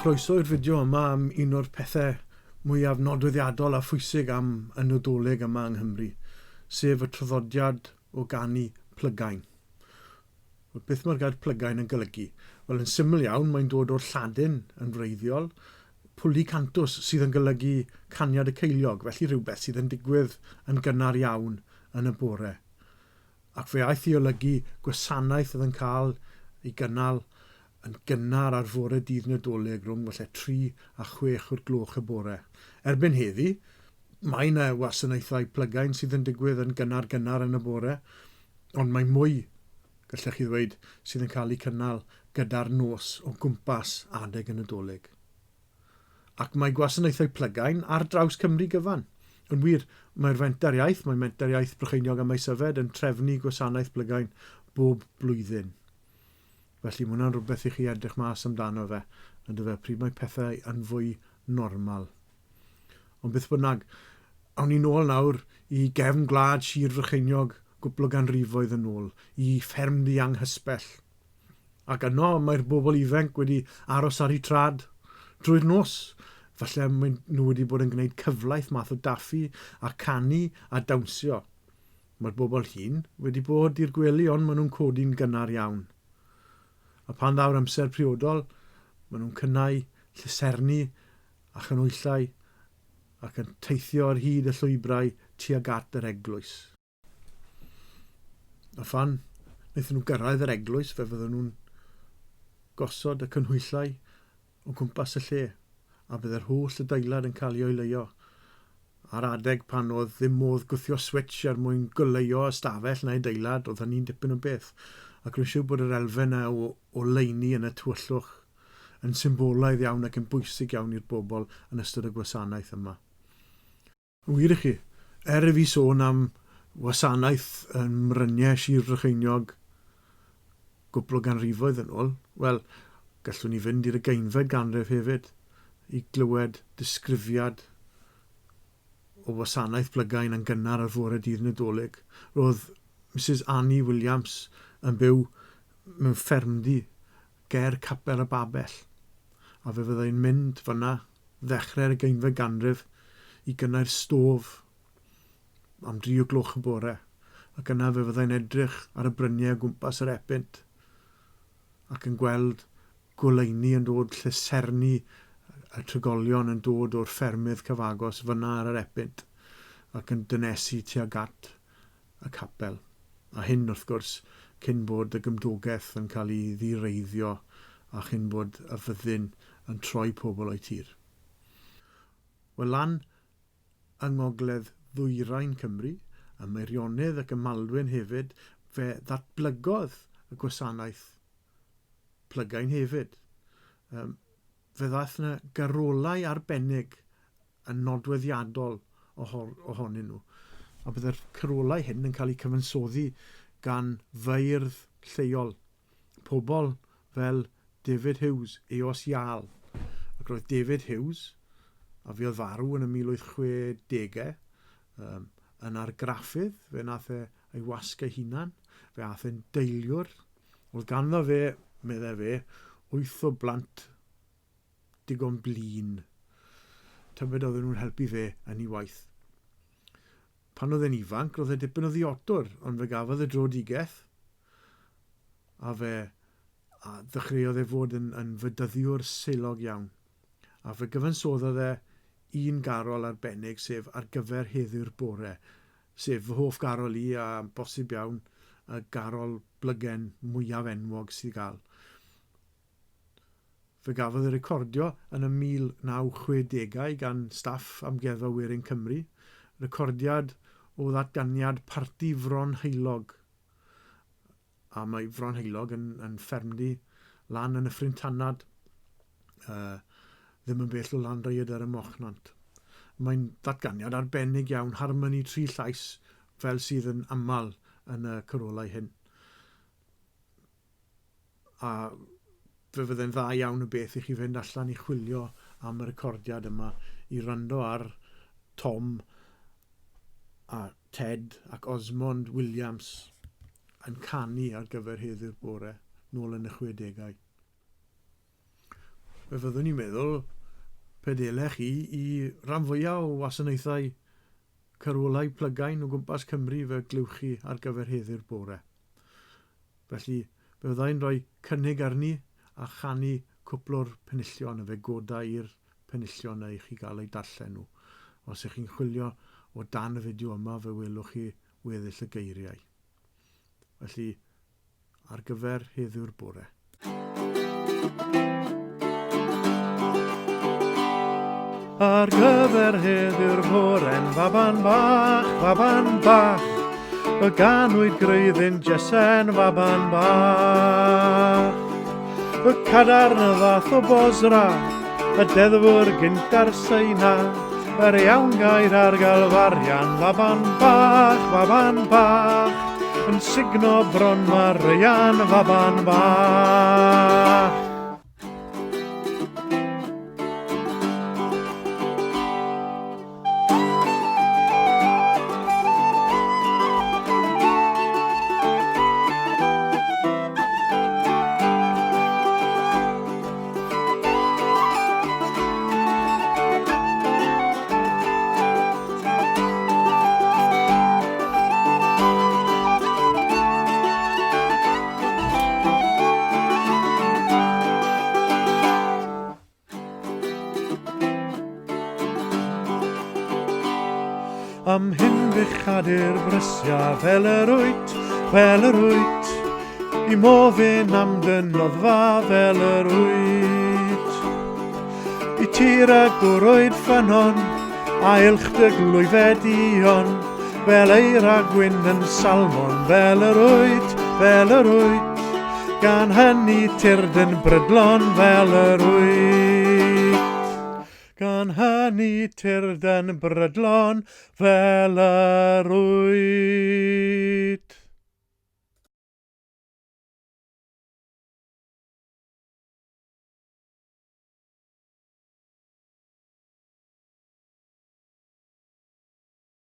Croeso i'r fideo yma am un o'r pethau mwyaf nodweddiadol a phwysig am y Nadolig yma yng Nghymru, sef y traddodiad o ganu plygain. Wel, beth mae'r gair plygain yn golygu? Wel, yn syml iawn, mae'n dod o'r Lladin yn wreiddiol, pwli cantus, sydd yn golygu caniad y ceiliog, felly rhywbeth sydd yn digwydd yn gynnar iawn yn y bore. Ac fe aeth i olygu gwasanaeth oedd yn cael ei gynnal yn gynnar ar fore dydd Nadolig rhwng falle 3 a 6 o'r gloch y bore. Erbyn heddi, mae yna wasanaethau plygain sydd yn digwydd yn gynnar gynnar yn y bore, ond mae mwy, gallech chi ddweud, sydd yn cael eu cynnal gyda'r nos o gwmpas adeg y Nadolig. Ac mae gwasanaethau plygain ar draws Cymru gyfan. Yn wir, mae'r Fenter Iaith, mae Menter Iaith Brycheiniog a Maesyfed yn trefnu gwasanaeth plygain bob blwyddyn. Felly mae hwnna'n rhywbeth i chi edrych mas amdano fe, yndyfe, pryd mae pethau yn fwy normal. Ond beth bynnag, awn ni nôl nawr i gefn gwlad Sir Frycheiniog gwpl o ganrifoedd yn ôl, i ffermdy anghysbell. Ac yno mae'r bobl ifanc wedi aros ar eu trad drwy'r nos. Falle maen nhw wedi bod yn gwneud cyflaith math o daffi a canu a dawnsio. Mae'r bobl hŷn wedi bod i'r gwely ond maen nhw'n codi'n gynnar iawn. A pan ddaw'r amser priodol, maen nhw'n cynnau lluserni a chanhwyllau ac yn teithio ar hyd y llwybrau tuag at yr eglwys. A phan wnaethon nhw gyrraedd yr eglwys, fe fydden nhw'n gosod y canhwyllau o gwmpas y lle, a bydde'r holl adeilad yn cael ei oleuo. Ar adeg pan oedd ddim modd gwthio switsh er mwyn goleuo ystafell neu adeilad, oedd hynny'n dipyn o beth. Ac rwy'n siŵr bod yr elfen yna o oleuni yn y tywyllwch yn symbolaidd iawn ac yn bwysig iawn i'r bobl yn ystod y gwasanaeth yma. Yn wir i chi, er i fi sôn am wasanaeth yn mryniau Sir Frycheiniog gwpl o ganrifoedd yn ôl, wel, gallwn ni fynd i'r ugeinfed ganrif hefyd i glywed disgrifiad o wasanaeth plygain yn gynnar ar fore dydd Nadolig. Roedd Misus Annie Williams yn byw mewn ffermdy ger Capel y Babell, a fe fyddai'n mynd fan'na ddechrau'r ugeinfed ganrif i gynnau'r stôf am dri o gloch y bore, ac yna fe fyddai'n edrych ar y bryniau o gwmpas yr Epynt ac yn gweld goleuni yn dod, lluserni y trigolion yn dod o'r ffermydd cyfagos fan'na ar yr Epynt ac yn dynesu tuag at y capel. A hyn, wrth gwrs, cyn bod y gymdogaeth yn cael ei ddiwreiddio a chyn bod y fyddin yn troi pobl o'u tir. Wel, lan yng ngogledd ddwyrain Cymru, ym Meirionnydd ac ym Maldwyn hefyd, fe ddatblygodd y gwasanaeth plygain hefyd. Um, fe ddaeth yna garolau arbennig yn nodweddiadol ohonyn nhw. A byddai'r carolau hyn yn cael eu cyfansoddi gan feirdd lleol, pobl fel David Hughes, Eos Iâl. Ac roedd David Hughes, a fuodd farw yn y 1860au, um, yn argraffydd, fe nath e ei wasg ei hunan, fe ath e'n deiliwr. Oedd ganddo fe, meddai fe, wyth o blant digon blin. Tybed oedden nhw'n helpu fe yn ei waith. Pan oedd e'n ifanc, roedd e dipyn o ddiodwr, ond fe gafodd e dröedigaeth, a fe a ddechreuodd e fod yn, yn fydyddiwr selog iawn. A fe gyfansoddodd e un garol arbennig, sef Ar gyfer heddiw'r bore, sef fy hoff garol i a bosib iawn y garol blygen mwyaf enwog sydd i gael. Fe gafodd ei recordio yn y 1960au gan staff Amgueddfa Werin Cymru, recordiad o ddatganiad Parti Fron Heulog. A mae Fron Heulog yn, yn ffermdy lan yn Nyffryn Tanad, uh, ddim yn bell o Lanrhaeadr ym Mochnant. Mae'n ddatganiad arbennig iawn, harmoni tri llais fel sydd yn aml yn y corolau hyn. A fe fydde'n dda iawn o beth i chi fynd allan i chwilio am y recordiad yma, i wrando ar Tom a Ted ac Osmond Williams yn canu ar gyfer heddiw'r bore, nôl yn y chwedegau. Fe fyddwn i'n meddwl pe delech chi i ran fwyaf o wasanaethau carolau plygain o gwmpas Cymru fe glywch chi ar gyfer heddiw'r bore. Felly, fe fyddai'n rhoi cynnig arni a chanu cwpl o'r penillion a fe goda i'r penillion 'na i chi gael eu darllen nhw. Os ych chi'n chwilio o dan y fideo yma fe welwch chi weddill y geiriau. Felly, ar gyfer heddiw'r bore. Ar gyfer heddiw'r bore'n faban bach, faban bach, y ganwyd greuddyn Jese'n faban bach. Y cadarn y ddath o Bosra, y deddfwr gynta'r Seina, yr iawn gair ar Galfarian, faban bach, faban bach, yn sugno bron Marian, faban bach. Am hyn fechadur brysia fel yr wyt, fel yr wyt, i mofyn am dy noddfa fel yr wyt. I tir a gwrwyd ffynnon, a ilch dy glwyfedion, fel eira gwyn yn salmon, fel yr wyt, fel yr wyt. Gan hynny tyrd yn brydlon fel yr wyt. Gan hynny tyrd yn brydlon fel yr wyt.